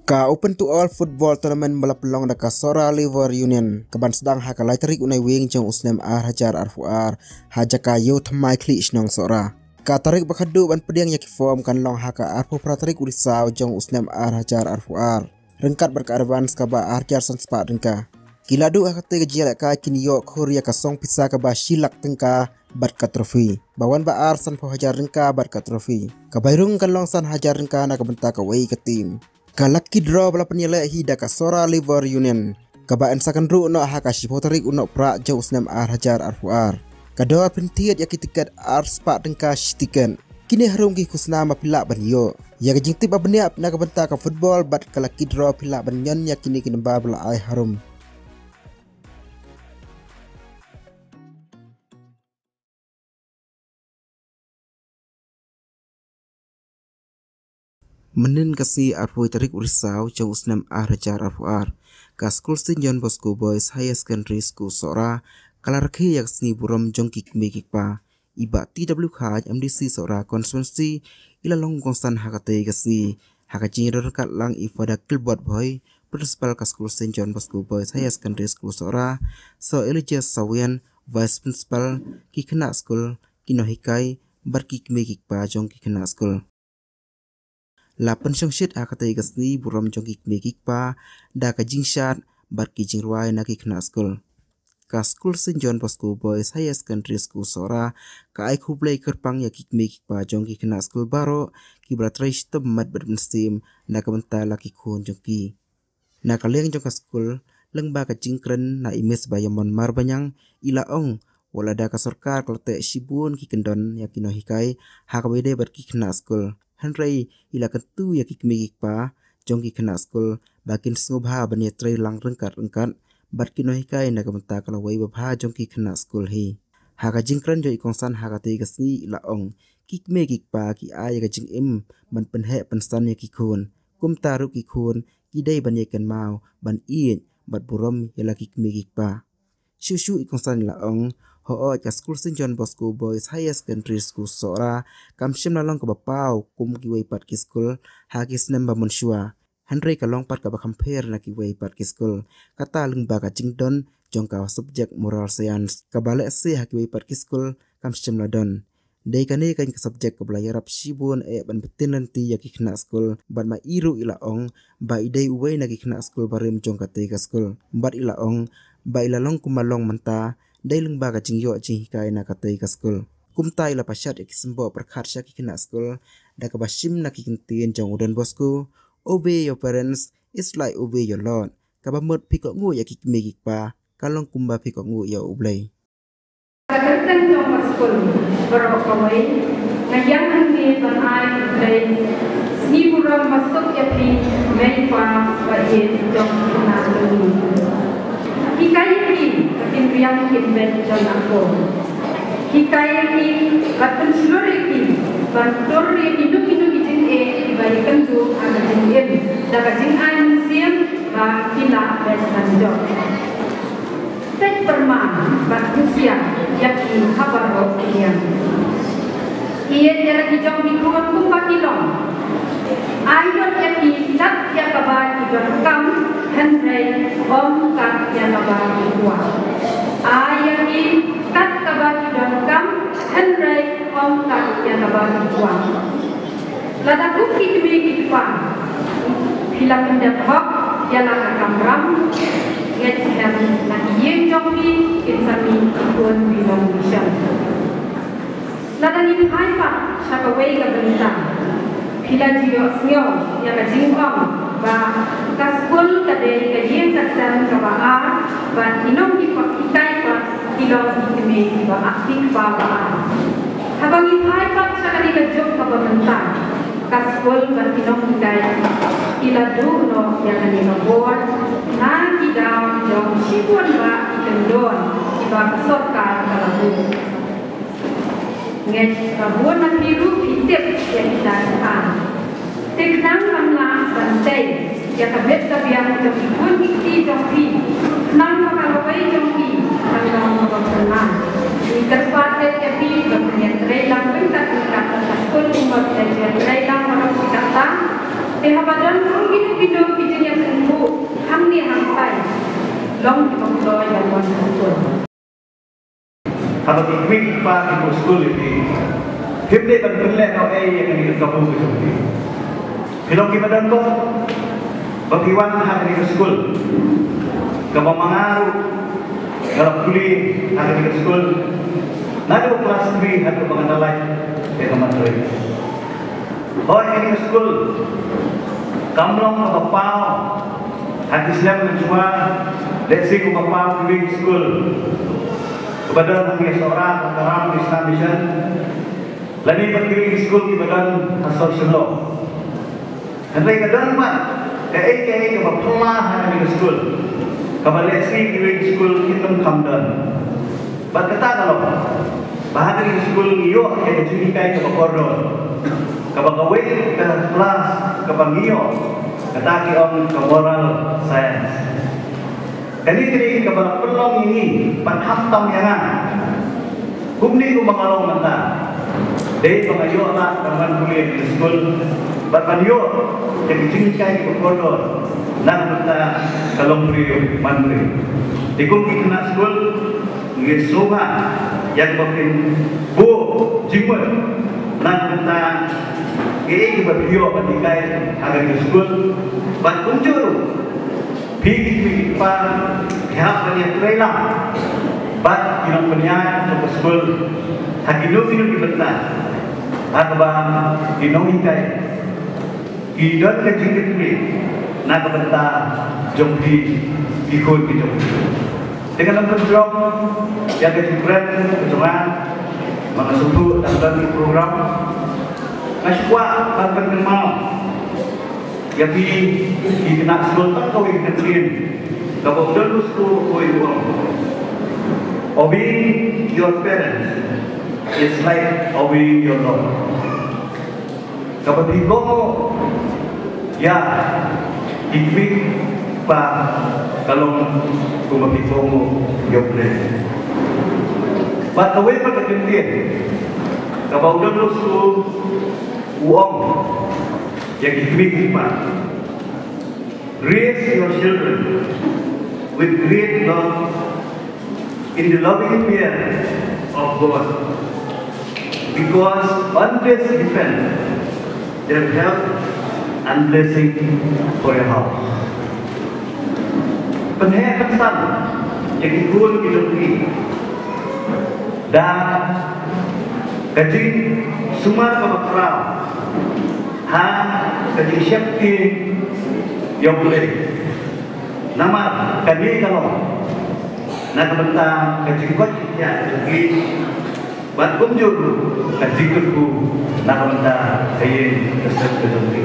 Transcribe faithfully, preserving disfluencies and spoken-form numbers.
Ka Open to All Football Tournament ba la pynlong da ka Sohra Labour Union ka ban sdang ha ka lai tarik u Naiwieng jong u snem ar hajar arphew ar ha jaka Ïew Thymmai Khlieh, shnong Sohra. Ka tarik ba khatduh ban pdiang ïa ki form kan long ha ka arphew phra tarik u Risaw jong u snem ar hajar arphew ar, ryngkat bad ka advance kaba ar hajar san spah tyngka. Ki la duh ha katei ka jingïalehkai kin ïoh khur ïa ka song pisa kaba shi lak tyngka bad ka trophy, ba wan ba ar sanphew hajar tyngka bad ka trophy. Ka bai rung kan long san hajar tyngka na ka bynta kawei ka team. Ka lucky draw ba la pynïaleh hi da ka Sohra Labour Union, kaba yn sa kynruh noh ha ka shiphew tarik u Nohprah jong u snem ar hajar arphew ar. Ka dor pynthied ïa ki tiket ar spah tyngka shi tiket. Kine harum ki khusnam ba phi lah ban ïoh. Ïa ka jingtip ba bniah na ka bynta ka football bad ka lucky draw phi lah ban ñion ïa kine ki number ba la ai harum. Mynnin ka sngi arphew tarik u Risaw jong u snem ar hajar arphew ar, ka skul Saint John Bosco Boys Higher Secondary School Sohra ka la rakhe ïa ka sngi burom jong ki kmie ki kpa. I Bah T W Khaid, M D C Sohra Constituency, i la long kongsan ha katei ka sngi. Ha ka jingïadon ryngkat lang i Father Gilbert Bhoi, Principal ka skul Saint John Bosco Boys Higher Secondary School Sohra, Sir Elijah Sawian, Vice Principal, ki khynnah skul, ki nonghikai bad ki kmie ki kpa jong ki khynnah skul. La pynshongshit ha katei ka sngi burom jong ki kmie ki kpa da ka jingshad bad ki jingrwai na ki khynnah skul. Ka skul Saint John Bosco Boys Higher Secondary School Sohra ka ai khublei kyrpang ïa ki kmie ki kpa jong ki khynnah skul baroh kiba la trei shitom met bad mynsiem na ka bynta la ki khun jong ki. Na ka liang jong ka skul, lyngba ka jingkren na i Miss Bayamon Marbaniang, i la ong, wat lada ka sorkar ka la teh shibun ki kyndon ïa ki nonghikai ha kaba ïadei bad ki khynnah skul, hynrei i la kyntu ïa ki kmie ki kpa jong ki khynnah skul ba kin sngewbha ban ïatrei lang ryngkat ryngkat bad ki nonghikai na ka bynta ka lawei babha jong ki khynnah skul hi. Ha ka jingkren jong i kongsan ha katei ka sngi, i la ong, ki kmie ki kpa ki ai ïa ka jingim ban pynheh pynsan ïa ki khun. Kumta ruh ki khun ki dei ban ïakynmaw, ban ïeit bad burom ïa la ki kmie ki kpa. Shuh shuh i kongsan i la ong, hooid ka skul Saint John Bosco Boys Higher Secondary School Sohra kam shym la long kaba paw kum kiwei pat ki skul ha ki snem ba mynshuwa. Hynrei ka long pat kaba kham pher na kiwei pat ki skul. Kata lyngba ka jingdon jong ka subject moral science, kaba lehse ha kiwei pat ki skul kam shym la don. Dei kane ka subject kaba la ïarap shibun eh ban btin lynti ïa ki khynnah skul, bad ma i ruh i la ong ba i dei uwei na ki khynnah skul barim jong katei ka skul. Bad i la ong ba i la long kumba long mynta dei lyngba ka jingïoh jinghikai na katei ka skul. Kumta i la pashat ïa ki symboh pyrkhat sha ki khynnah skul da kaba shim na ki kyntien jong u Don Bosco, "Obey your parents, it's like obey your Lord." Kaba mut phi kohnguh ïa ki kmie ki kpa ka long kumba phi kohnguh ïa U Blei. Ka kyrteng jong ka skul baroh kawei, nga ïeng hangne ban ai khublei, sngi burom ba suk ïa phi, mei pa ba ïeit jong ki khynnah jong ngi. Hikai ïa ki ba kin riam kin beit jong nga ko. Hikai ïa ki bad pynshlur ïa ki ban tur ïa kino kino ki jingeh kiba ïakynduh ha ka jingim da ka jingai mynsiem ba ki lah beit ban jop. Peit pyrman bad husiar ïa ki ha baroh ki liang. Ïeit ïa la ki jong ki khun kumba ki long. Ai lut ïa ki kat ïa kaba ki donkam, hynrei ym kat ïa kaba ki kwah. Ai ïa ki kat kaba ki donkam, hynrei ym kat ïa kaba ki kwah. Lada kum ki kmie ki kpa phi la pyndep hok ïa la ka kamram, ngeit skhem na ki ïing jong phi kin sa mih ki khun binong bishar. Lada ngi phai pat sha kawei ka bynta, phi la ju ïohsngew ïa ka jingong ba ka skul ka dei ka ïing ka sem kaba ar bad ki nonghikai pat ki long ki kmie kiba ar, ki kpa ba ar. Haba ngi phai pat sha kane ka juk kaba mynta, ka skul bad ki nonghikai ki la duh noh ïa kane ka bor na ki daw jong shibun bah ki kyndon kiba ka sorkar ka la buh. Ngeit ba bun na phi ruh phi tip ïa kita ki ar. Te khnang ban lah ban tei ïa ka bit ka biang jong ki khun ki kti jong phi, khnang ba ka lawei jong ki kan long kaba phylla. Ngi kyrpad ïa phi ba phin ïatrei lang ryngkat ryngkat bad ka skul kumba phi la ïatrei lang baroh shi katta. Te haba Don ruh kino kino ki jingïapynkup hangne hangtai, long kiba kloi ban wan ha skul. Haba ki kmie ki kpa ki buh skul ïa phi, phim dei ban pynlehnohei ïa kane ka kabu ka jong phi. Phi long kiba don bok ba phi wan ha kane ka skul, kaba ma nga ruh nga la pule ha kane ka skul naduh klas three haduh ba nga la lait ïa ka matric. Hooid, kane ka skul kam long kaba paw ha ki snem mynshuwa, lehse kaba paw kiwei ki skul kaba don hangne ha Sohra, Karam, Krishna Mission, lane bad kiwei ki skul kiba don ha Sohra Shillong. Hynrei ka don pat kaei kaei kaba phylla ha kane ka skul kaba lehse kiwei ki skul kin ym kham don. Bad kata ka long ba ha kane ka skul ngi ïoh ïa ka jinghikai kaba kordor, kaba kawei ka klas kaba ngi ïoh, kata ki ong ka moral science. Kane ka dei kaba la pynlong ïa ngi bad khamtam ïa nga. Kumne kumba nga long mynta, dei ba nga ïoh lah ban wan pule ha kane ka skul bad ban ïoh ïa ka jinghikai kaba kordor na ka bynta ka longbriew manbriew. Te kum ki khynnah skul, ngi sngewbha ïa kaba phin buh jingmut na ka bynta kaei kaba phi ïoh ban hikai ha kane ka skul. Bad kumjuh ruh, phi ki kmie ki kpa, phi hap ban ïatrei lang bad ki nongpynïaid jong ka skul ha kino kino ki bynta, ha kaba ki nonghikai ki don ka jingkitkhlieh na ka bynta jong phi, ki khun ki jong phi. Te ngan ym pynjrong ïa ka jingkren ka jong nga, ba nga sngewthuh dang don ki program. Nga shu kwah ban pynkynmaw ïa phi ki khynnah skul tang kawei ka ktien kaba u Don Bosco u ong: Obeying your parents is like obeying your Lord. Kaba phi kohnguh ïa ki kmie ki kpa ka long kumba phi kohnguh ïa U Blei. Bad kawei pat ka ktien kaba u Don Bosco u ong ïa ki kmie ki kpa: Raise your children with great love in the loving fear of God, because on this depend their health and blessing for your house. Pynheh pynsan ïa ki khun ki jong phi da ka jingsumar kaba khraw ha ka jingsheptieng ïa U Blei. Namar kane ka long na ka bynta ka jingkoit jingkhiah ka jong ki, bad kumjuh ruh ka jingkyrkhu na ka bynta ka ïing ka sem ka jong ki.